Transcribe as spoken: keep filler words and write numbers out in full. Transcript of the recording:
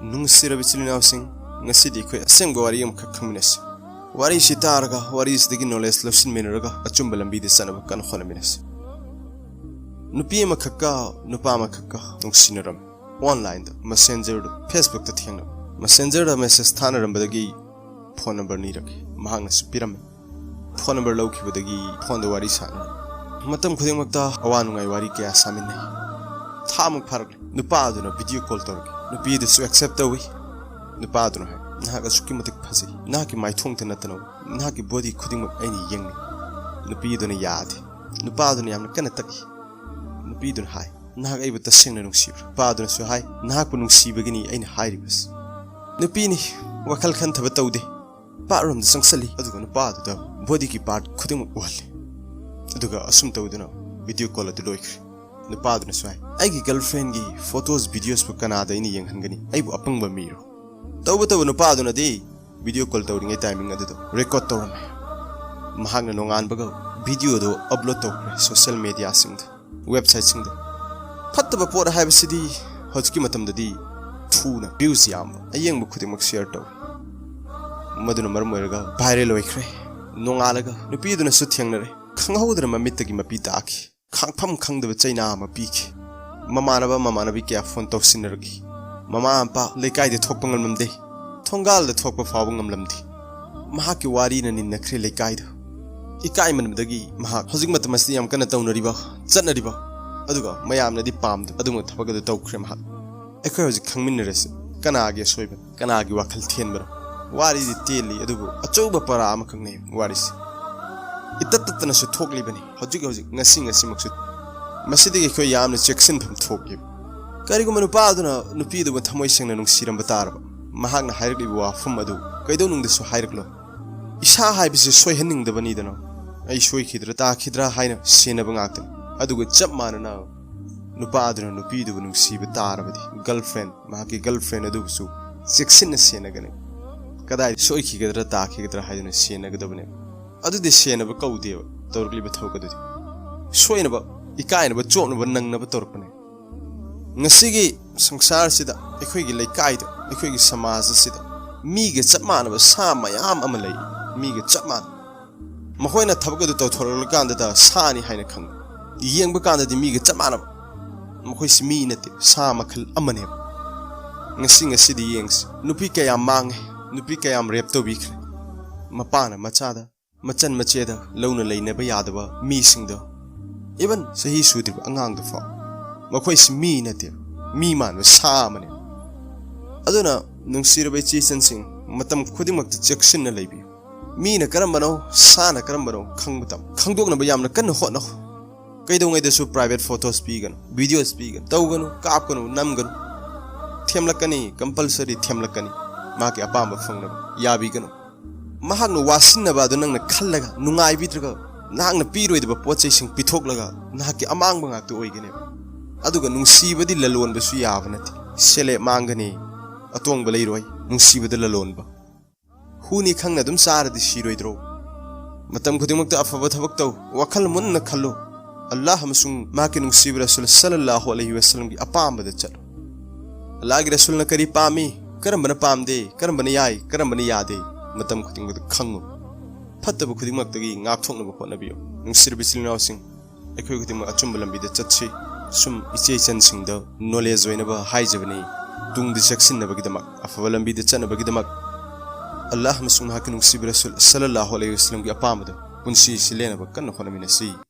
ꯅꯨꯡꯁꯤꯔꯕ ꯏꯆꯤꯜ ꯏꯅꯥꯎꯁꯤꯡ, ꯉꯁꯤꯗꯤ ꯑꯩꯈꯣꯏ ꯑꯁꯦꯡꯕ ꯋꯥꯔꯤ ꯑꯃꯈꯛ ꯈꯪꯃꯤꯟꯅꯁꯤ꯫ ꯋꯥꯔꯤꯁꯤ ꯇꯥꯔꯒ, ꯋꯥꯔꯤꯁꯤꯗꯒꯤ ꯅꯣꯂꯦꯖ ꯂꯧꯁꯤꯟꯃꯤꯟꯅꯔꯒ, ꯑꯆꯨꯝꯕ ꯂꯝꯕꯤꯗ ꯆꯠꯅꯕ ꯀꯟꯅ ꯍꯣꯠꯅꯃꯤꯟꯅꯁꯤ꯫ ꯅꯨꯄꯤ ꯑꯃꯈꯛꯀ ꯅꯨꯄꯥ ꯑꯃꯈꯛꯀ ꯅꯨꯡꯁꯤꯅꯔꯝꯃꯤ꯫ ꯑꯣꯟꯂꯥꯏꯟꯗ, ꯃꯦꯁꯦꯟꯖꯔꯗ, ꯐꯦꯁꯕꯨꯛꯇ ꯊꯦꯡꯅꯕ꯫ ꯃꯦꯁꯦꯟꯖꯔꯗ ꯃꯦꯁꯦꯖ ꯊꯥꯅꯔꯝꯕꯗꯒꯤ ꯐꯣꯟ ꯅꯝꯕꯔ ꯅꯤꯔꯛꯈꯤ꯫ ꯃꯍꯥꯛꯅꯁꯨ ꯄꯤꯔꯝꯃꯤ꯫ ꯐꯣꯟ ꯅꯝꯕꯔ ꯂꯧꯈꯤꯕꯗꯒꯤ ꯐꯣꯟꯗ ꯋꯥꯔꯤ ꯁꯥꯟꯅꯔꯦ꯫ ꯃꯇꯝ ꯈꯨꯗꯤꯡꯃꯛꯇ ꯑꯋꯥ ꯅꯨꯡꯉꯥꯏ ꯋꯥꯔꯤ ꯀꯌꯥ ꯁꯥꯃꯤꯟꯅꯩ꯫ ꯊꯥꯃꯨꯛ ꯐꯥꯔꯛꯂꯦ꯫ ꯅꯨꯄꯥ ꯑꯗꯨꯅ ꯚꯤꯗꯤꯑꯣ ꯀꯣꯜ ꯇꯧꯔꯛꯏ꯫ ꯅꯨꯄꯤꯗꯨꯁꯨ ꯑꯦꯛꯁꯦꯞ ꯇꯧꯏ꯫ ꯅꯨꯄꯥ ꯑꯗꯨꯅ ꯍꯥꯏ, "ꯅꯍꯥꯛ ꯑꯁꯨꯛꯀꯤ ꯃꯇꯤꯛ ꯐꯖꯩ꯫ ꯅꯍꯥꯛꯀꯤ ꯃꯥꯏꯊꯣꯡꯇ ꯅꯠꯇꯅ ꯅꯍꯥꯛꯀꯤ ꯕꯣꯗꯤ ꯈꯨꯗꯤꯡꯃꯛ ꯑꯩꯅ ꯌꯦꯡꯅꯤꯡꯏ꯫" ꯅꯨꯄꯤ ꯑꯗꯨꯅ ꯌꯥꯗꯦ꯫ ꯅꯨꯄꯥ ꯑꯗꯨꯅ ꯌꯥꯝꯅ ꯀꯟꯅ ꯇꯛꯏ꯫ ꯅꯨꯄꯤꯗꯨꯅ ꯍꯥꯏ, "ꯅꯍꯥꯛ ꯑꯩꯕꯨ ꯇꯁꯦꯡꯅ ꯅꯨꯡꯁꯤꯕ꯭ꯔꯥ?" ꯅꯨꯄꯥ ꯑꯗꯨꯅꯁꯨ ꯍꯥꯏ, "ꯅꯍꯥꯛꯄꯨ ꯅꯨꯡꯁꯤꯕꯒꯤꯅꯤ ꯑꯩꯅ ꯍꯥꯏꯔꯤꯕꯁꯤ꯫" ꯅꯨꯄꯤꯅꯤ, ꯋꯥꯈꯜ ꯈꯟꯊꯕ ꯇꯧꯗꯦ꯫ ꯕꯥꯠꯔꯨꯝꯗ ꯆꯪꯁꯤꯜꯂꯤ, ꯑꯗꯨꯒ ꯅꯨꯄꯥ ꯑꯗꯨꯗ ꯕꯣꯗꯤꯒꯤ ꯄꯥꯔꯠ ꯈꯨꯗꯤꯡꯃꯛ ꯎꯍꯜꯂꯤ꯫ ꯑꯗꯨꯒ ꯑꯁꯨꯝ ꯇꯧꯗꯨꯅ ꯚꯤꯗꯤꯑꯣ ꯀꯣꯜ ꯑꯗꯨ ꯂꯣꯏꯈ꯭ꯔꯦ꯫ ꯅꯨꯄꯥ ꯑꯗꯨꯅꯁꯨ ꯍꯥꯏ, "ꯑꯩꯒꯤ ꯒꯔꯜꯐ꯭ꯔꯦꯟꯒꯤ ꯐꯣꯇꯣꯁ, ꯚꯤꯗꯤꯑꯣꯁꯄꯨ ꯀꯅꯥꯗ ꯑꯩꯅ ꯌꯦꯡꯍꯟꯒꯅꯤ? ꯑꯩꯕꯨ ꯑꯄꯪꯕ ꯃꯤꯔꯣ?" ꯇꯧꯕꯇꯕꯨ ꯅꯨꯄꯥ ꯑꯗꯨꯅꯗꯤ ꯚꯤꯗꯤꯑꯣ ꯀꯣꯜ ꯇꯧꯔꯤꯉꯩ ꯇꯥꯏꯃꯤꯡ ꯑꯗꯨꯗ ꯔꯦꯀꯣꯔꯗ ꯇꯧꯔꯝꯃꯦ꯫ ꯃꯍꯥꯛꯅ ꯅꯣꯡꯉꯥꯟꯕꯒ ꯚꯤꯗꯤꯑꯣꯗꯨ ꯑꯞꯂꯣꯗ ꯇꯧꯈ꯭ꯔꯦ ꯁꯣꯁꯤꯌꯦꯜ ꯃꯦꯗꯤꯌꯥꯁꯤꯡꯗ, ꯋꯦꯕꯁꯥꯏꯠꯁꯤꯡꯗ꯫ ꯐꯠꯇꯕ ꯄꯣꯠ ꯍꯥꯏꯕꯁꯤꯗꯤ ꯍꯧꯖꯤꯛꯀꯤ ꯃꯇꯝꯗꯗꯤ ꯊꯨꯅ ꯚ꯭ꯌꯨꯁ ꯌꯥꯝꯕ, ꯑꯌꯦꯡꯕ ꯈꯨꯗꯤꯡꯃꯛ ꯁꯤꯌꯔ ꯇꯧꯏ꯫ ꯃꯗꯨꯅ ꯃꯔꯝ ꯑꯣꯏꯔꯒ ꯚꯥꯏꯔꯦꯜ ꯑꯣꯏꯈ꯭ꯔꯦ꯫ ꯅꯣꯡꯉꯥꯜꯂꯒ ꯅꯨꯄꯤꯗꯨꯅꯁꯨ ꯊꯦꯡꯅꯔꯦ꯫ ꯈꯪꯍꯧꯗꯅ ꯃꯃꯤꯠꯇꯒꯤ ꯃꯄꯤ ꯇꯥꯈꯤ꯫ ꯈꯥꯡꯐꯝ ꯈꯪꯗꯕ ꯆꯩꯅꯥ ꯑꯃ ꯄꯤꯈꯤ꯫ ꯃꯃꯥꯟꯅꯕ ꯃꯃꯥꯟꯅꯕꯤ ꯀꯌꯥ ꯐꯣꯟ ꯇꯧꯁꯤꯟꯅꯔꯛꯈꯤ꯫ ꯃꯃꯥ ꯃꯄꯥ ꯂꯩꯀꯥꯏꯗ ꯊꯣꯛꯄ ꯉꯝꯂꯝꯗꯦ꯫ ꯊꯣꯡꯒꯥꯜꯗ ꯊꯣꯛꯄ ꯐꯥꯎꯕ ꯉꯝꯂꯝꯗꯦ꯫ ꯃꯍꯥꯛꯀꯤ ꯋꯥꯔꯤꯅ ꯅꯤꯟꯅꯈ꯭ꯔꯦ ꯂꯩꯀꯥꯏꯗ꯫ ꯏꯀꯥꯏꯃꯟꯕꯗꯒꯤ ꯃꯍꯥꯛ ꯍꯧꯖꯤꯛ ꯃꯇꯝ ꯑꯁꯤꯗ ꯌꯥꯝ ꯀꯟꯅ ꯇꯧꯅꯔꯤꯕ, ꯆꯠꯅꯔꯤꯕ, ꯑꯗꯨꯒ ꯃꯌꯥꯝꯅꯗꯤ ꯄꯥꯝꯗꯕ ꯑꯗꯨꯒꯨꯝꯕ ꯊꯕꯛ ꯑꯗꯨ ꯇꯧꯈ꯭ꯔꯦ ꯃꯍꯥꯛ꯫ ꯑꯩꯈꯣꯏ ꯍꯧꯖꯤꯛ ꯈꯪꯃꯤꯟꯅꯔꯁꯤ꯫ ꯀꯅꯥꯒꯤ ꯑꯁꯣꯏꯕꯅꯣ? ꯀꯅꯥꯒꯤ ꯋꯥꯈꯜ ꯊꯦꯟꯕꯅꯣ? ꯋꯥꯔꯤꯗꯤ ꯇꯦꯜꯂꯤ, ꯑꯗꯨꯕꯨ ꯑꯆꯧꯕ ꯄꯔꯥ ꯑꯃꯈꯛꯅꯤ ꯋꯥꯔꯤꯁꯤ꯫ ꯏꯇꯠ ꯇꯠꯇꯅꯁꯨ ꯊꯣꯛꯂꯤꯕꯅꯤ꯫ ꯍꯧꯖꯤꯛ ꯍꯧꯖꯤꯛ, ꯉꯁꯤ ꯉꯁꯤꯃꯛꯁꯨ꯫ ꯃꯁꯤꯗꯒꯤ ꯑꯩꯈꯣꯏ ꯌꯥꯝꯅ ꯆꯦꯛꯁꯤꯟꯐꯝ ꯊꯣꯛꯂꯤꯕꯅꯤ꯫ ꯀꯔꯤꯒꯨꯝꯕ ꯅꯨꯄꯥ ꯑꯗꯨꯅ ꯅꯨꯄꯤ ꯑꯗꯨꯕꯨ ꯊꯃꯣꯏ ꯁꯦꯡꯅ ꯅꯨꯡꯁꯤꯔꯝꯕ ꯇꯥꯔꯕ, ꯃꯍꯥꯛꯅ ꯍꯥꯏꯔꯛꯂꯤꯕ ꯋꯥꯐꯝ ꯑꯗꯨ ꯀꯩꯗꯧꯅꯨꯡꯗꯁꯨ ꯍꯥꯏꯔꯛꯂꯣꯏ꯫ ꯏꯁꯥ ꯍꯥꯏꯕꯁꯤ ꯁꯣꯏꯍꯟꯅꯤꯡꯗꯕꯅꯤꯗꯅ꯫ ꯑꯩ ꯁꯣꯏꯈꯤꯗ꯭ꯔꯥ ꯇꯥꯈꯤꯗ꯭ꯔꯥ ꯍꯥꯏꯅ ꯁꯦꯟꯅꯕ ꯉꯥꯛꯇꯅꯤ꯫ ꯑꯗꯨꯒ ꯆꯞ ꯃꯥꯟꯅꯅ ꯅꯨꯄꯥ ꯑꯗꯨꯅ ꯅꯨꯄꯤꯗꯨꯕꯨ ꯅꯨꯡꯁꯤꯕ ꯇꯥꯔꯕꯗꯤ, ꯒꯔꯜꯐ꯭ꯔꯦꯟ, ꯃꯍꯥꯛꯀꯤ ꯒꯔꯜꯐ꯭ꯔꯦꯟ ꯑꯗꯨꯕꯨꯁꯨ ꯆꯦꯛꯁꯤꯟꯅ ꯁꯦꯟꯅꯒꯅꯤ꯫ ꯀꯗꯥꯏ ꯁꯣꯏꯈꯤꯒꯗ꯭ꯔꯥ ꯇꯥꯈꯤꯒꯗ꯭ꯔꯥ ꯍꯥꯏꯗꯨꯅ ꯁꯦꯟꯅꯒꯗꯕꯅꯦ꯫ ꯑꯗꯨꯗꯤ ꯁꯦꯟꯅꯕ ꯀꯧꯗꯦꯕ, ꯇꯧꯔꯛꯂꯤꯕ ꯊꯕꯛ ꯑꯗꯨꯗꯤ꯫ ꯁꯣꯏꯅꯕ, ꯏꯀꯥꯏꯅꯕ, ꯆꯣꯞꯅꯕ, ꯅꯪꯅꯕ ꯇꯧꯔꯛꯄꯅꯦ꯫ ꯉꯁꯤꯒꯤ ꯁꯪꯁꯥꯔꯁꯤꯗ ꯑꯩꯈꯣꯏꯒꯤ ꯂꯩꯀꯥꯏꯗ, ꯑꯩꯈꯣꯏꯒꯤ ꯁꯃꯥꯖ ꯑꯁꯤꯗ ꯃꯤꯒ ꯆꯞ ꯃꯥꯟꯅꯕ ꯁꯥ ꯃꯌꯥꯝ ꯑꯃ ꯂꯩ꯫ ꯃꯤꯒ ꯆꯞ ꯃꯥꯟꯅꯕ꯫ ꯃꯈꯣꯏꯅ ꯊꯕꯛ ꯑꯗꯨ ꯇꯧꯊꯣꯔꯛꯂꯀꯥꯟꯗꯗ ꯁꯥꯅꯤ ꯍꯥꯏꯅ ꯈꯪꯕ, ꯌꯦꯡꯕ ꯀꯥꯟꯗꯗꯤ ꯃꯤꯒ ꯆꯞ ꯃꯥꯟꯅꯕ꯫ ꯃꯈꯣꯏꯁꯤ ꯃꯤ ꯅꯠꯇꯦ, ꯁꯥ ꯃꯈꯜ ꯑꯃꯅꯦꯕ꯫ ꯉꯁꯤ, ꯉꯁꯤꯗꯤ ꯌꯦꯡꯁꯤ, ꯅꯨꯄꯤ ꯀꯌꯥꯝ ꯃꯥꯡꯉꯦ, ꯅꯨꯄꯤ ꯀꯌꯥꯝ ꯔꯦꯞ ꯇꯧꯕꯤꯈ꯭ꯔꯦ, ꯃꯄꯥꯅ ꯃꯆꯥꯗ, ꯃꯆꯟ ꯃꯆꯦꯗ ꯂꯧꯅ ꯂꯩꯅꯕ ꯌꯥꯗꯕ ꯃꯤꯁꯤꯡꯗꯣ, ꯏꯚꯟ ꯆꯍꯤ ꯁꯨꯗ꯭ꯔꯤꯕ ꯑꯉꯥꯡꯗꯨ ꯐꯥꯎ꯫ ꯃꯈꯣꯏꯁꯤ ꯃꯤ ꯅꯠꯇꯦ, ꯃꯤ ꯃꯥꯟꯕ ꯁꯥ ꯑꯃꯅꯤ꯫ ꯑꯗꯨꯅ ꯅꯨꯡꯁꯤꯔꯕ ꯏꯆꯦ ꯏꯆꯟꯁꯤꯡ, ꯃꯇꯝ ꯈꯨꯗꯤꯡꯃꯛꯇ ꯆꯦꯛꯁꯤꯟꯅ ꯂꯩꯕꯤꯌꯨ꯫ ꯃꯤꯅ ꯀꯔꯝꯕꯅꯣ, ꯁꯥꯅ ꯀꯔꯝꯕꯅꯣ ꯈꯪꯕ ꯇꯝ-, ꯈꯪꯗꯣꯛꯅꯕ ꯌꯥꯝꯅ ꯀꯟꯅ ꯍꯣꯠꯅꯧ꯫ ꯀꯩꯗꯧꯉꯩꯗꯁꯨ private photos ꯄꯤꯒꯅꯨ, videos ꯄꯤꯒꯅꯨ, ꯇꯧꯒꯅꯨ, ꯀꯥꯞꯀꯅꯨ, ꯅꯝꯒꯅꯨ꯫ ꯊꯦꯝꯂꯛꯀꯅꯤ, compulsory ꯊꯦꯝꯂꯛꯀꯅꯤ꯫ ꯃꯍꯥꯛꯀꯤ ꯑꯄꯥꯝꯕ ꯐꯪꯅꯕ ꯌꯥꯕꯤꯒꯅꯨ꯫ ꯃꯍꯥꯛꯅ ꯋꯥꯁꯤꯟꯅꯕ ꯑꯗꯨ ꯅꯪꯅ ꯈꯜꯂꯒ ꯅꯨꯡꯉꯥꯏꯕꯤꯗ꯭ꯔꯒ, ꯅꯍꯥꯛꯅ ꯄꯤꯔꯣꯏꯗꯕ ꯄꯣꯠ ꯆꯩꯁꯤꯡ ꯄꯤꯊꯣꯛꯂꯒ ꯅꯍꯥꯛꯀꯤ ꯑꯃꯥꯡꯕ ꯉꯥꯛꯇ ꯑꯣꯏꯒꯅꯦꯕ꯫ ꯑꯗꯨꯒ ꯅꯨꯡꯁꯤꯕꯗꯤ ꯂꯂꯣꯟꯕꯁꯨ ꯌꯥꯕ ꯅꯠꯇꯦ꯫ ꯁꯦꯜ ꯃꯥꯡꯒꯅꯤ, ꯑꯇꯣꯡꯕ ꯂꯩꯔꯣꯏ꯫ ꯅꯨꯡꯁꯤꯕꯗ ꯂꯂꯣꯟꯕ꯫ ꯍꯨꯅꯤ ꯈꯪꯅ ꯑꯗꯨꯝ ꯆꯥꯔꯗꯤ ꯁꯤꯔꯣꯏꯗ꯭ꯔꯣ? ꯃꯇꯝ ꯈꯨꯗꯤꯡꯃꯛꯇ ꯑꯐꯕ ꯊꯕꯛ ꯇꯧ, ꯋꯥꯈꯜ ꯃꯨꯟꯅ ꯈꯜꯂꯨ꯫ ꯑꯜꯂꯥꯍ ꯑꯃꯁꯨꯡ ꯃꯍꯥꯛꯀꯤ ꯅꯨꯡꯁꯤꯕ ꯔꯁꯨꯜ ꯁꯜꯂꯜꯂꯥꯍꯨ ꯑꯂꯩꯍꯤ ꯋꯁꯜꯂꯝꯒꯤ ꯑꯄꯥꯝꯕꯗ ꯆꯠꯂꯨ꯫ ꯑꯜꯂꯥꯍꯒꯤ ꯔꯁꯨꯜꯅ ꯀꯔꯤ ꯄꯥꯝꯃꯤ, ꯀꯔꯝꯕꯅ ꯄꯥꯝꯗꯦ, ꯀꯔꯝꯕꯅ ꯌꯥꯏ, ꯀꯔꯝꯕꯅ ꯌꯥꯗꯦ, ꯃꯇꯝ ꯈꯨꯗꯤꯡꯃꯛꯇ ꯈꯪꯉꯨ꯫ ꯐꯠꯇꯕ ꯈꯨꯗꯤꯡꯃꯛꯇꯒꯤ ꯉꯥꯛꯊꯣꯛꯅꯕ ꯍꯣꯠꯅꯕꯤꯌꯨ꯫ ꯅꯨꯡꯁꯤꯔꯕ ꯏꯆꯤꯜ ꯏꯅꯥꯎꯁꯤꯡ, ꯑꯩꯈꯣꯏ ꯈꯨꯗꯤꯡꯃꯛ ꯑꯆꯨꯝꯕ ꯂꯝꯕꯤꯗ ꯆꯠꯁꯤ꯫ ꯁꯨꯝ ꯏꯆꯦ ꯏꯆꯟꯁꯤꯡꯗ knowledge ꯑꯣꯏꯅꯕ ꯍꯥꯏꯖꯕꯅꯤ꯫ ꯇꯨꯡꯗ ꯆꯦꯛꯁꯤꯟꯅꯕꯒꯤꯗꯃꯛ, ꯑꯐꯕ ꯂꯝꯕꯤꯗ ꯆꯠꯅꯕꯒꯤꯗꯃꯛ, ꯑꯜꯂꯥꯍ ꯑꯃꯁꯨꯡ ꯃꯍꯥꯛꯀꯤ ꯅꯨꯡꯁꯤꯕ ꯔꯁꯨꯜ ꯁꯜꯂꯜꯂꯥꯍꯨ ꯑꯂꯩꯍꯤ ꯋꯁꯜꯂꯝꯒꯤ ꯑꯄꯥꯝꯕꯗ ꯄꯨꯟꯁꯤ ꯑꯁꯤ ꯂꯦꯟꯅꯕ ꯀꯟꯅ ꯍꯣꯠꯅꯃꯤꯟꯅꯁꯤ꯫